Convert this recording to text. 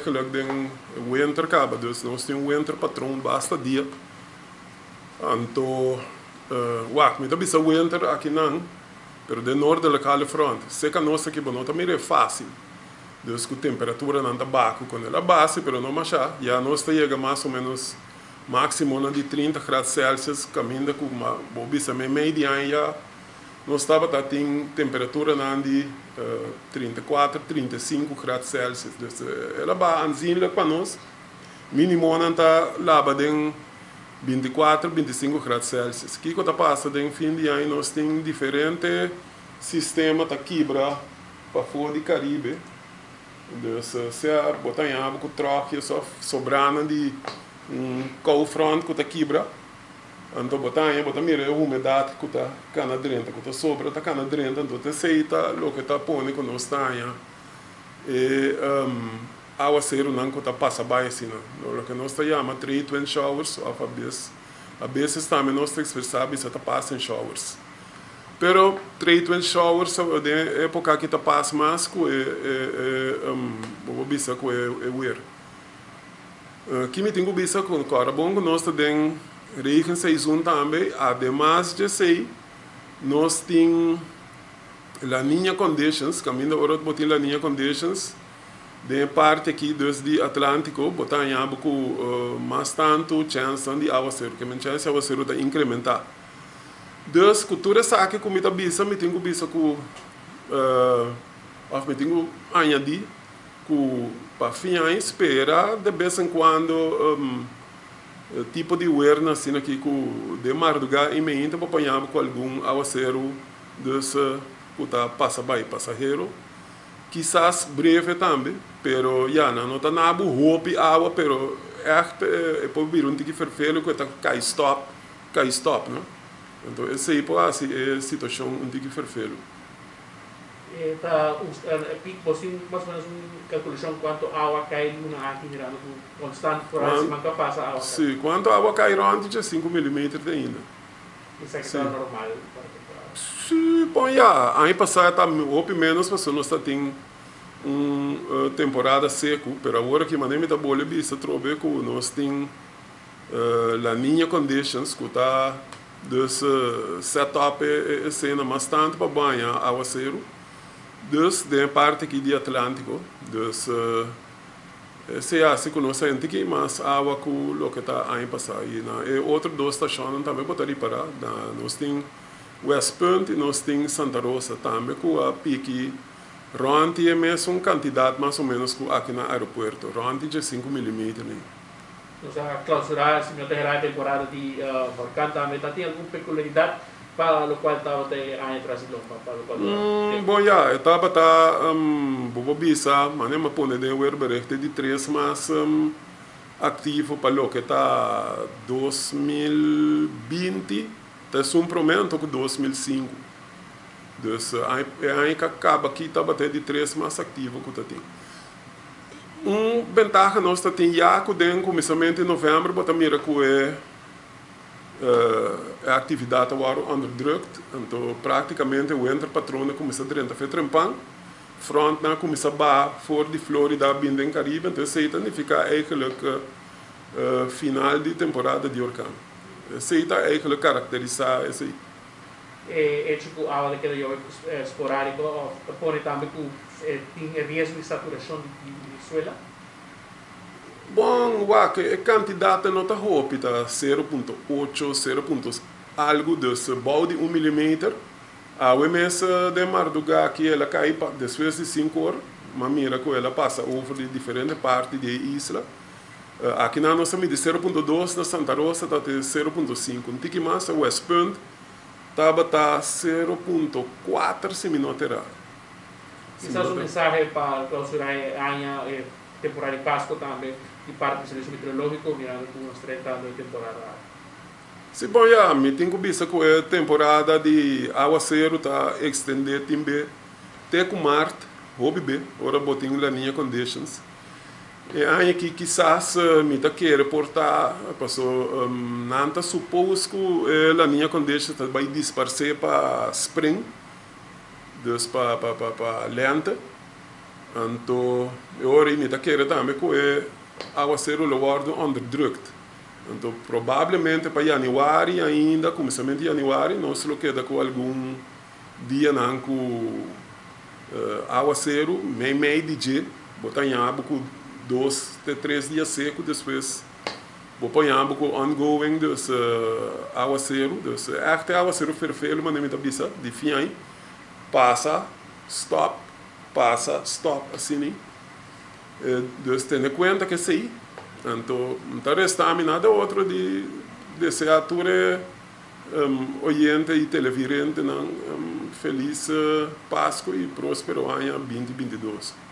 eigenlijk den winter kaba, dus nos tin un winter patroon basta dia. Anto, wak, mi ta bisa winter akinan, pero den noordelijk halfrond, seka nos aki bo no ta mira e fácil. Dus ku temperaturanan ta baha ku kon el a base, pero no masha, ya nos ta yega mas o menos máksimonan di 30 grad Celsius, kaminda ku bo bisa meimei di aña ya nos tabata tin temperaturanan di 34, 35 grad Celsius. Dus el a baha aanzienlijk pa nos. Mínimonan ta laba den 24, 25 grad Celsius. Kiko ta pasa den fin di aña? Nos tin diferente sistema ta kibra pafó di Karibe. Dus sea bo ta haña bo ku tròkjes òf sobranan di un koufront ku ta kibra, anto bo ta haña bo ta mira e humedat ku ta kana drenta, ku ta sobra ta kana drenta, anto ta esei ta loke ta pone ku nos ta haña e awaserunan ku ta pasa bai asina. Loke nos ta yama trade wind showers òf abes a beses tambe nos ta ekspresá bisa ta passing showers. Pero trade wind showers den e epoca aki ta pas mas cu e bo por bisa cu e weer. Ki mi tin cu bisa cu ora bon cu nos ta den regenseizoen tambe, ademas djesey nos tin La Niña conditions, caminda ora bo tin La Niña conditions den e parti aki dus di Atlantico bo ta haña bo cu mas tanto chensnan di awaceru, ke men chens di awaceru ta incrementa. Dus ku tur esaki ku mi ta bisa, mi tin ku bisa ku òf mi tin ku añadí ku pa fin aña spera de bes en kuando tipo di wernan asina aki ku den mardugá i meinta bo paña bo ku algun awaseru dus ku ta pasa bai pasahero. Kisas breve tambe, pero ya nan no ta na bo hopi awa pero ègt e por bira un tiki ferfelu ku e ta kai stòp. Kai stop, no? Anto esei por hasi e situashon un tiki ferfelu. E ta e pik bo sin mas o menos un kalkulashon kuantu awa kai luna aki mirando ku konstant foral siman ka pasa awa kai. Si, kuantu awa kai rònt dje sinku milimeter te ainda. Esaki ta normal pa e temporada? Si, bon ya, aña pasá ta hopi ménos pasobra nos ta tin un temporada seku, pero awor aki manera mi ta bole bisa atrobe ku nos tin La Niña conditions cu ta dus set up e escena mas tanto pa baña awaceru dus den e parti aki di Atlantico dus esey haci cu nos henti ki mas awa cu loke ta aña pasa y na e otro dos stacionnan tambe bo ta ripara na nos tin West Punt y nos tin Santa Rosa tambe cu a piki rond di e mesun cantidad mas o menos cu aki na aeropuerto rond di 5 milimeter. Nos a clausura si mi no ta hera e temporada di horcan tambe. Ta tin algun peculiaridad pa locual tabata e aña tras di lomba pa locual ta tempo? Bon ya, e tabata, bo por bisa, manera mi a pone den weerbericht, e di tres mas activo pa loke ta 2020, ta esun prome anto cu 2005. Dus e aña cu a caba aki tabata e di tres mas activo cu ta tin. Un bentaha nos ta tin ya ku den kuminsamentu di novèmber bo ta mira ku e e aktividat ta wòrdu onderdrukt, anto praktikamente winterpatroon a kuminsá drenta fe trempan, frontnan a kuminsá baha for di Florida bin den Karibe, anto esei ta nifiká eigenlik final di temporada di orkan. Esei ta eigenlik karakterisá esei. E hecho ku awa ta keda yobe sporádiko òf ta pone tambe ku tin e riesgo di saturashon di suela? Bon, wak, e kantidat no ta hopi, ta 0.8, sero punto algu, dus bou di un milimeter. Awe mes den mardugá aki el a kai pa despues di sinku or, m'a mira ku el a pasa over di diferente parti di e isla. Aki nan nos a midi 0.2, na Santa Rosa ta te 0.5, un tiki mas, na West Punt tabata 0.4 si mi no ta erá. Kisas un mensahe pa clausura e aña, e temporada di Pasco tambe, di parti di Servicio Meteorologico, mirando cu nos ta entrando e temporada aki. Si, bon ya, mi tin cu bisa cu e temporada di awaceru ta extende tin be te cu maart, hopi be, ora bo tin La Niña conditions. E aña aki kisas mi ta kere por ta, paso nan ta suppose cu e La Niña conditions ta bay disparce pa spring, dus pa pa pa lente. Anto e ora ei mi ta kere tambe ku e awaseru lo wòrdu onderdrukt. Anto probablemente pa yanüari ainda, kuminsamentu di yanüari, nos lo keda ku algun dianan ku awaseru meimei di dje. Bo ta haña bo ku dos te tres dia seku, despues bo por haña bo ku ongoing dus awaseru. Dus ègt e awaseru ferfelu manera mi ta bisa di fin ai pasa stòp. Pasa, stop, asina. Dus tene kuenta ku esei. Anto no ta resta mi nada otro di deseá tur e oyente i televirentenan felis Pasku i próspero aña 2022.